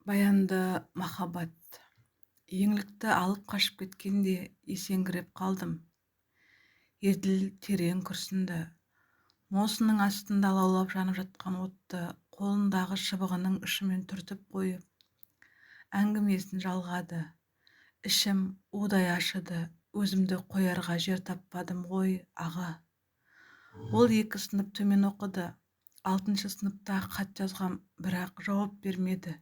Баянды махаббат. Еңлікті алып қашып кеткенде есеңгіреп қалдым. Еділ терең күрсінді. Мосының астында лаулап жанып жатқан отты қолындағы шыбығының ұшымен түртіп қойып, әңгімесін жалғады. Ішім удай ашыды, өзімді қоярға жер таппадым ғой, аға. Ол 2 сынып төмен оқыды. 6 сыныпта хат жазғам, бірақ жауап бермеді.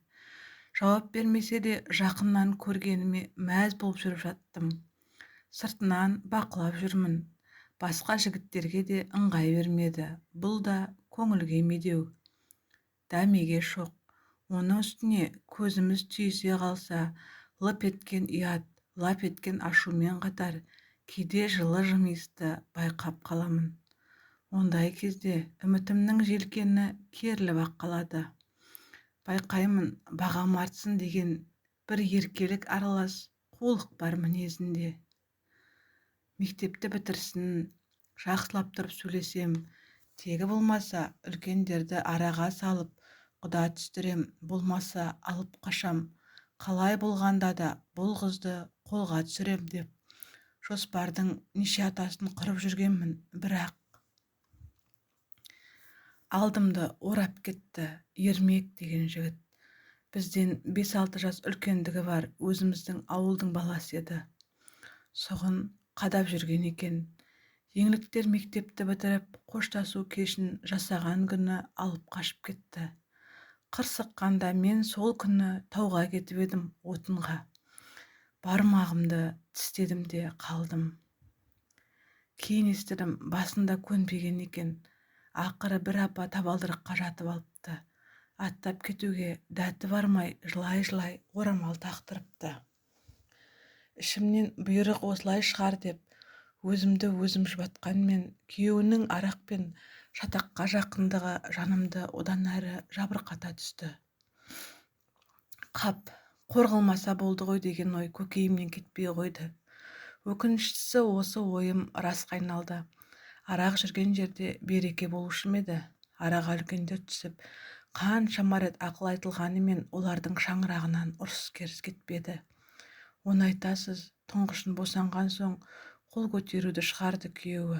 Жауап бермесе де жақыннан көргеніме мәз болып жүріп жаттым. Сыртынан бақылап жүрмін. Басқа жігіттерге де ыңғай бермеді. Бұл да көңілге медеу. Дәмеге шоқ. Оның үстіне көзіміз түйісе қалса, лып еткен ұят, лап еткен ашумен қатар кейде жылы жымиысты байқап қаламын. Ондай кезде үмітімнің желкені керіліп-ақ қалады. Байқаймын, бағам артсын деген бір еркелік аралас қулық бар мінезінде. Мектепті бітірсін, жақсылап тұрып сөйлесем, тегі болмаса үлкендерді араға салып, құда түстірем, болмаса алып қашам, қалай болғанда да бұл қызды қолға түсірем деп жоспардың неше атасын құрып жүргенмін, бірақ алдымды орап кетті Ермек деген жігіт. Бізден 5-6 жас үлкендігі бар өзіміздің ауылдың баласы еді. Сұғын қадап жүрген екен. Еңліктер мектепті бітіріп, қоштасу кешін жасаған күні алып қашып кетті. Қырсыққанда мен сол күні тауға кетіп едім отынға. Бармағымды тістедім де қалдым. Кейін естідім, басында көнбеген екен. Ақыры бір апа табалдырыққа жатып алыпты. Аттап кетуге дәті бармай, жылай-жылай орамал тақтырыпты. Ішімнен бұйрық осылай шығар деп өзімді өзім жұбатқанмен, күйеуінің арақ пен шатаққа жақындығы жанымды одан әрі жабырқата түсті. Қап, қор қылмаса болды ғой деген ой көкейімнен кетпей қойды. Өкініштісі осы ойым расқа айналды. Арақ жүрген жерде береке болушы ма еді? Араға үлкендер түсіп, қаншама рет ақыл айтылғанымен олардың шаңырағынан ұрыс-керіс кетпеді. Оны айтасыз, тұңғышын босанған соң қол көтеруді шығарды күйеуі.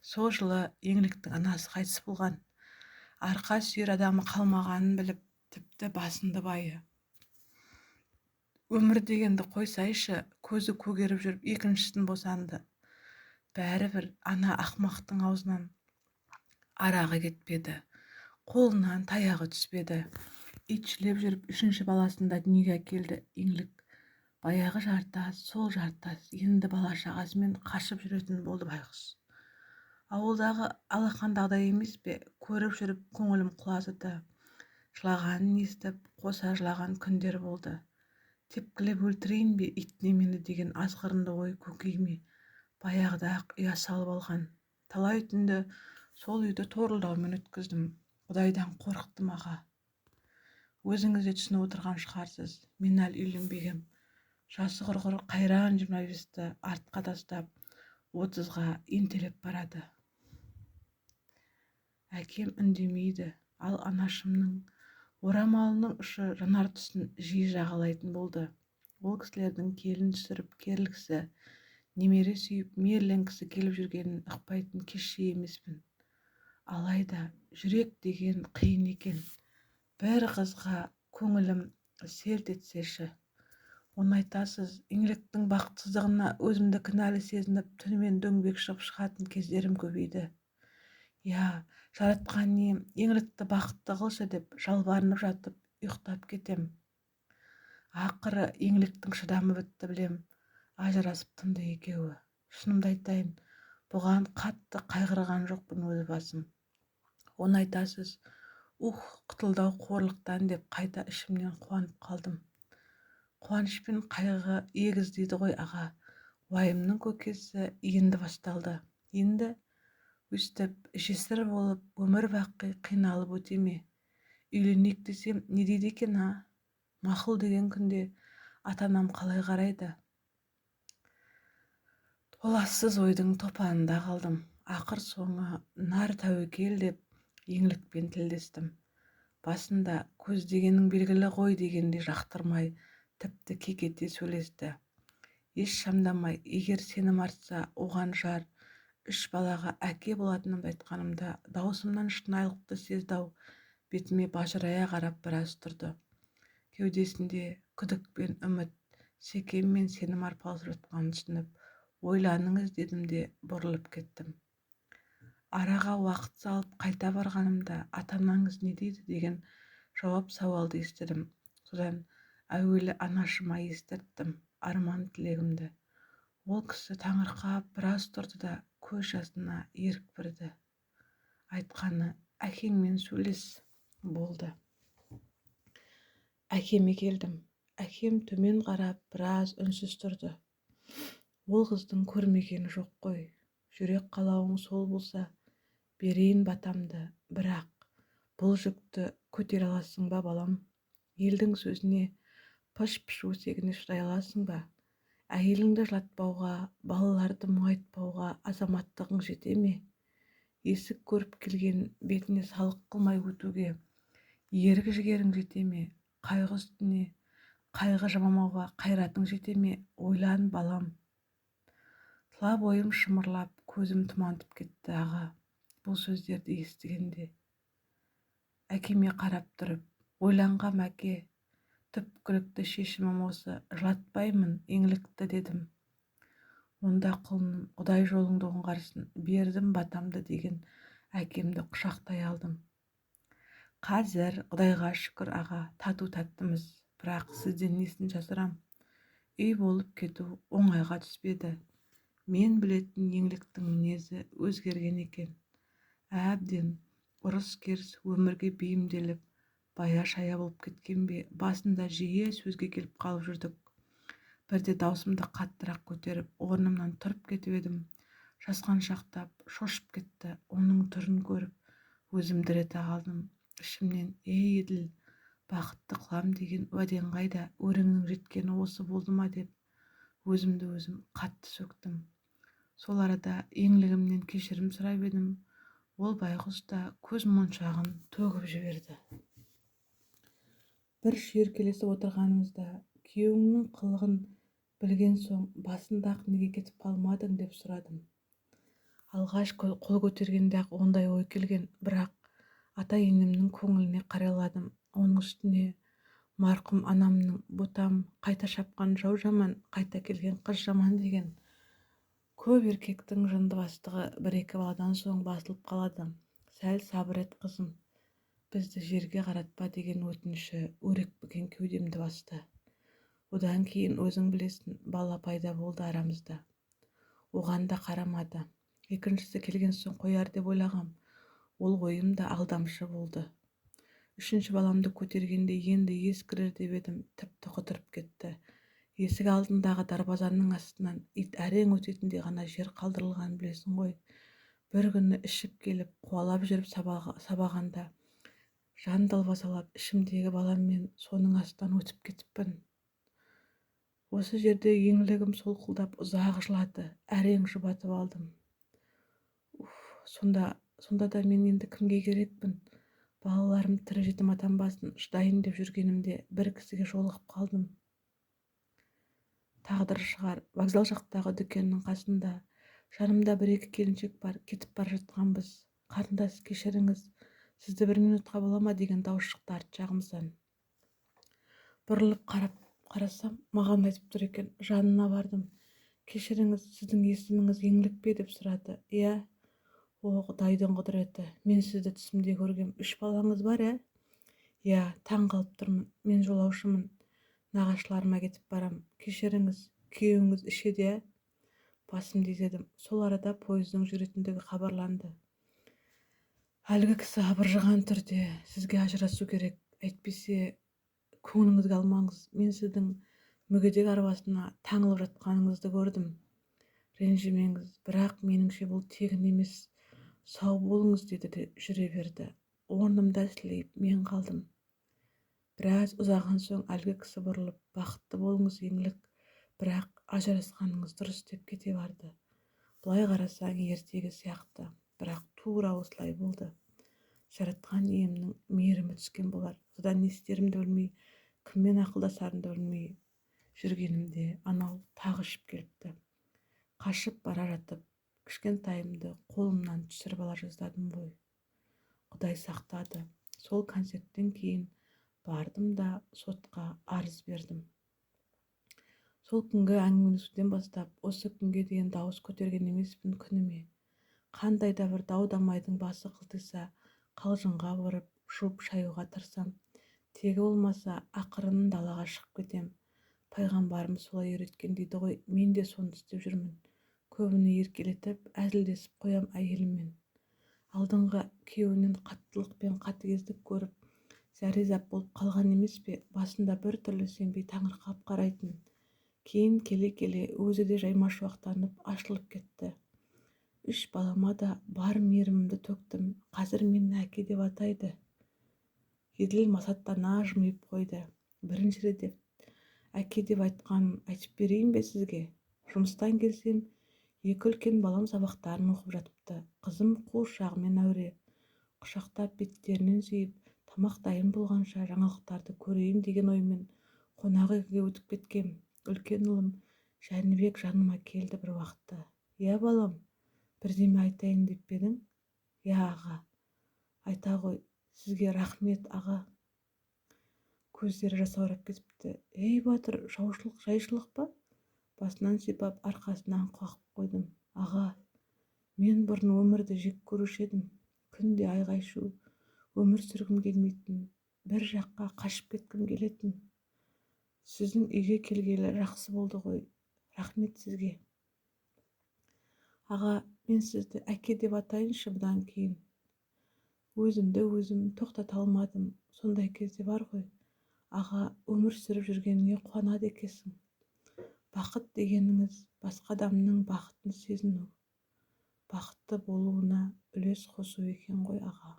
Сол жылы Еңліктің анасы қайтыс болған. Арқа сүйер адамы қалмағанын біліп, тіпті басынды байы. Өмір дегенді қойсайшы, көзі көгеріп жүріп екіншісін босанды. Бәрібір ана ақмақтың аузынан арағы кетпеді, қолынан таяғы түспеді. Итшілеп жүріп 3-ші баласын да дүниеге әкелді Еңлік. Баяғы жартас, сол жартас, енді бала шағасымен қашып жүретін болды байғұс. Ауылдағы алақандағыдай емес пе, көріп жүріп көңілім құлазыды. Жылағанын естіп, қоса жылаған күндер болды. Тепкілеп өлтірейін бе ит немені деген азғырынды ой көкейіме баяғыда-ақ ұя салып алған. Талай түнді сол үйді торылдаумен өткіздім. Құдайдан қорықтым аға. Өзіңіз де түсініп отырған шығарсыз, мен әлі үйленбегем. Жасы құрғыр қайран 25-ті артқа тастап, 30-ға ентелеп барады. Әкем үндемейді, ал анашымның орамалының ұшы жанар тұсын жиі жағалайтын болды. Ол кісілердің келін түсіріп керілгісі, немере сүйіп мейірленгісі келіп жүргенін ұқпайтын кешше емеспін. Алайда жүрек деген қиын екен. Бір қызға көңілім селт етсеші. Оны айтасыз, Еңліктің бақытсыздығына өзімді кінәлі сезініп, түнімен дөңбек шығып шығатын кездерім көбейді. Я, жаратқан ием, Еңлікті бақытты қылшы деп жалбарынып жатып ұйықтап кетем. Ақыры Еңліктің шыдамы бітті білем, ажырасып тынды екеуі. Шынымды айтайын, бұған қатты қайғырған жоқпын өз басым. Оны айтасыз, ух, құтылды-ау қорлықтан деп қайта ішімнен қуанып қалдым. Қуаныш пен қайғы егіз дейді ғой аға. Уайымның көкесі енді басталды. Енді өстіп жесір болып өмір бақи қиналып өте ме? Үйленейік десем не дейді екен, а? Мақұл деген күнде ата-анам қалай қарайды? Толассыз ойдың топанында қалдым. Ақыр соңы нар тәуекел деп Еңлікпен тілдестім. Басында көздегенің белгілі ғой дегендей жақтырмай, тіпті кекете сөйлесті. Еш шамдамай, егер сенім артса, оған жар, 3 балаға әке болатынымды айтқанымда, даусымнан шынайылықты сезді-ау, бетіме бажырая қарап біраз тұрды. Кеудесінде күдік пен үміт, секем мен сенім арпалысып жатқанын түсініп, ойланыңыз дедім де бұрылып кеттім. Араға уақыт салып қайта барғанымда ата-анаңыз не дейді деген жауап сауалды естідім. Содан әуелі анашыма естірттім арман тілегімді. Ол кісі таңырқап біраз тұрды да көз жасына ерік берді. Айтқаны әкеңмен сөйлес болды. Әкеме келдім. Әкем төмен қарап біраз үнсіз тұрды. Ол қыздың көрмегені жоқ қой. Жүрек қалауың сол болса, берейін батамды, бірақ бұл жүкті көтере аласың ба, балам? Елдің сөзіне, пыш-пыш өсегіне шыдай аласың ба? Әйеліңді жылатпауға, балаларды мұңайтпауға азаматтығың жете ме? Есік көріп келген бетіне салық қылмай өтуге ерік жігерің жете ме? Қайғы үстіне қайғы жамамауға қайратың жете ме? Ойлан, балам. Тұла бойым шымырлап, көзім тұмантып кетті аға. Бұл сөздерді естігенде әкеме қарап тұрып, ойланғам әке, түпкілікті шешімім осы, жылатпаймын Еңлікті дедім. Онда құлыным, Құдай жолыңды оңғарсын, бердім батамды деген әкемді құшақтай алдым. Қазір Құдайға шүкір аға, тату тәттіміз, бірақ сізден несін жасырам? Үй болып кету оңайға түспеді. Мен білетін Еңліктің мінезі өзгерген екен. Әбден ұрыс-керіс өмірге бейімделіп, бая-шая болып кеткен бе, басында жиі сөзге келіп қалып жүрдік. Бірде даусымды қаттырақ көтеріп, орнымнан тұрып кетіп едім. Жасқаншақтап, шошып кетті. Оның түрін көріп, өзім дір ете қалдым. Ішімнен, ей Еділ, бақытты қылам деген уәдең қайда, өріңнің жеткені осы болды ма деп, өзімді өзім қатты сөктім. Сол арада Еңлігімнен кешірім сұрап едім, ол байғұс та көз моншағын төгіп жіберді. Бір шүйіркелесіп отырғанымызда, күйеуіңнің қылығын білген соң басында-ақ неге кетіп қалмадың деп сұрадым. Алғаш қол көтергенде-ақ ондай ой келген, бірақ ата-енемнің көңіліне қарайладым. Оның үстіне марқұм анамның ботам қайта шапқан жау жаман, қайта келген қыз жаман деген. Көп еркектің жындыбастығы бір-екі баладан соң басылып қалады. Сәл сабыр ет қызым, бізді жерге қаратпа деген өтініші өрекпіген кеудемді басты. Одан кейін өзің білесің, бала пайда болды арамызда. Оған да қарамады. Екіншісі келген соң қояр деп ойлағам, ол ойым да алдамшы болды. Үшінші баламды көтергенде енді ес кірер деп едім, тіпті құтырып кетті. Есік алдындағы дарбазаның астынан ит әрең өтетіндей ғана жер қалдырылғанын білесің ғой. Бір күні ішіп келіп, қуалап жүріп сабағанда жан далбасалап, ішімдегі баламмен соның астынан өтіп кетіппін. Осы жерде Еңлігім солқылдап ұзақ жылады, әрең жұбатып алдым. Уф, сонда да мен енді кімге керекпін? Балаларым тірі жетім атанбасын, шыдайын деп жүргенімде бір кісіге жолығып қалдым. Тағдыр шығар, вокзал жақтағы дүкеннің қасында. Жанымда бір-екі келіншек бар, кетіп бара жатқанбыз. Қарындас, кешіріңіз, сізді бір минутқа бола ма деген дауыс шықты арт жағымыздан. Бұрылып қарасам, маған айтып тұр екен. Жанына бардым. Кешіріңіз, сіздің есіміңіз Еңлік пе деп сұрады. Иә. О, Құдайдың құдіреті. Мен сізді түсімде көргем. 3 балаңыз бар, ә? Иә, таң қалып тұрмын. Мен жолаушымын. Нағашыларыма кетіп барам. Кешіріңіз, күйеуіңіз ішеді, ә? Басымды изедім. Сол арада пойыздың жүретіндігі хабарланды. Әлгі кісі абыржыған түрде, сізге ажырасу керек, әйтпесе көңіліңізге алмаңыз. Мен сіздің мүгедек арбасына таңылып жатқаныңызды көрдім. Ренжімеңіз, бірақ меніңше бұл тегін емес. Сау болыңыз деді де жүре берді. Орнымда сілейіп мен қалдым. Біраз ұзаған соң әлгі кісі бұрылып, бақытты болыңыз Еңлік, бірақ ажырасқаныңыз дұрыс деп кете барды. Былай қарасаң ертегі сияқты, бірақ тура осылай болды. Жаратқан иемнің мейірімі түскен болар. Содан не істерімді білмей, кіммен ақылдасарымды білмей жүргенімде анау тағы ішіп келіпті. Қашып бара жатып, кішкентайымды қолымнан түсіріп ала жаздадым ғой. Құдай сақтады. Сол концерттен кейін бардым да сотқа арыз бердім. Сол күнгі әңгімелесуден бастап, осы күнге дейін дауыс көтерген емеспін күніме. Қандай да бір дау-дамайдың басы қылтиса, қалжыңға бұрып, жуып-шаюға тырысам. Тегі болмаса, ақырын далаға шығып кетем. Пайғамбарымыз солай үйреткен дейді ғой, мен де соны істеп жүрмін. Көбіне еркелетіп, әзілдесіп қоям әйеліммен. Алдыңғы күйеуінен қаттылық пен қатыгездік көріп, зәрезап болып қалған емес пе, басында бір түрлі сенбей таңырқап қарайтын. Кейін келе-келе өзі де жаймашуақтанып ашылып кетті. 3 балама да бар мейірімімді төктім. Қазір мені әке деп атайды. Еділ масаттана жымиып қойды. Бірінші рет әке деп айтқанын айтып берейін бе сізге? Жұмыстан келсем, 2 үлкен балам сабақтарын оқып жатыпты. Қызым қуыршағымен әуре. Құшақтап беттерінен сүйіп, тамақ дайын болғанша жаңалықтарды көрейін деген оймен қонақ үйге өтіп кеткем. Үлкен ұлым Жәнібек жаныма келді бір уақытта. «Иә, балам, бірдеме айтайын деп пе едің?» «Иә, аға». «Айта ғой, сізге рахмет, аға». Көздері жасаурап кетіпті. «Ей, батыр, жаушылық жайшылық па?» Басынан сипап, арқасынан қағып қойдым. «Аға, мен бұрын өмірді жек көруші едім. Күнде айғай-шу, өмір сүргім келмейтін, бір жаққа қашып кеткім келетін. Сіздің үйге келгелі жақсы болды ғой. Рахмет сізге. Аға, мен сізді әке деп атайыншы бұдан кейін». Өзімді өзім тоқтата алмадым. Сондай кезде бар ғой. Аға, өмір сүріп жүргеніңе қуанады екенсің. Бақыт дегеніңіз басқа адамның бақытын сезіну, бақытты болуына үлес қосу екен ғой, аға.